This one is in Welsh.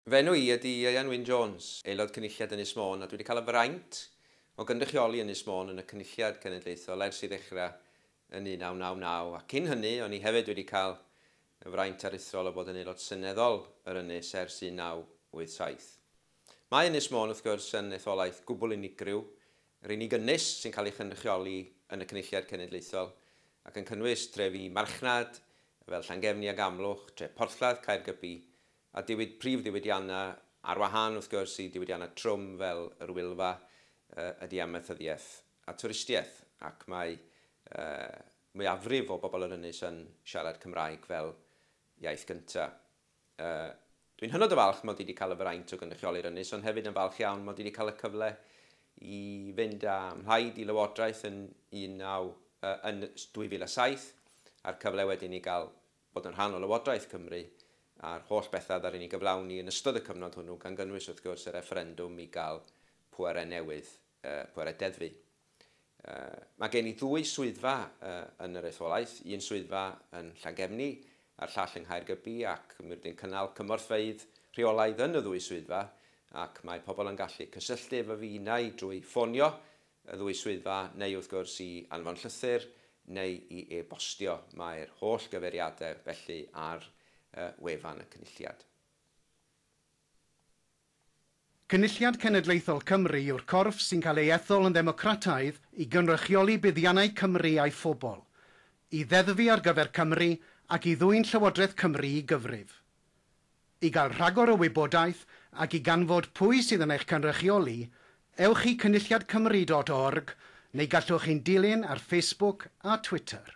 Fy enw i ydy Ieuan Wyn Jones, Aelod Cynulliad Ynys Môn, a dwi wedi cael y fraint o gynrychioli Ynys Môn yn y Cynulliad Cenedlaethol ers i ddechrau yn 1999. A cyn hynny, o'n i hefyd wedi cael y fraint aruthrol o fod yn aelod seneddol yr Ynys ers 1987. Mae Ynys Môn, wrth gwrs, yn etholaeth gwbl unigryw, yr unig ynys sy'n cael ei chynrychioli yn y Cynulliad Cenedlaethol ac yn cynnwys trefi marchnad fel Llangefni ac Amlwch, tre Porthladd, Caergybi, a diwyd prif ddiwydiannau ar wahân wrth gwrs i diwydiannau trwm fel yr Wylfa ydy amaethyddiaeth a twristiaeth, ac mae mwyafrif o bobl yr ynys yn siarad Cymraeg fel iaith gyntaf. Dwi'n hynod o falch mod i wedi cael y fraint o gynrychioli'r ynys, ond hefyd yn falch iawn mod i wedi cael y cyfle i fynd â mhlaid i Lywodraeth yn yn 2007, a'r cyfle wedyn i gael bod yn rhan o Lywodraeth Cymru a'r holl bethau ddaru ni gyflawni yn ystod y cyfnod hwnnw, gan gynnwys wrth gwrs y refferendwm i gael pwerau newydd, pwerau deddfu. Mae gen i ddwy swyddfa yn yr etholaeth, un swyddfa yn Llangefni a'r llall yng Nghaergybi, ac mi rydyn cynnal cymorthfeydd rheolaidd yn y ddwy swyddfa, ac mae pobl yn gallu cysylltu efo fi unai drwy ffonio y ddwy swyddfa, neu wrth gwrs i anfon llythyr, neu i e-bostio. Mae'r holl gyfeiriadau felly ar wefan y Cynulliad. Cynulliad Cenedlaethol Cymru yw'r corff sy'n cael ei ethol yn ddemocrataidd i gynrychioli buddiannau Cymru a'i phobl, i ddeddfu ar gyfer Cymru ac i ddwyn Llywodraeth Cymru i gyfrif. I gael rhagor o wybodaeth ac i ganfod pwy sydd yn eich cynrychioli, ewch i cynulliadcymru.org neu gallwch chi'n dilyn ar Facebook a Twitter.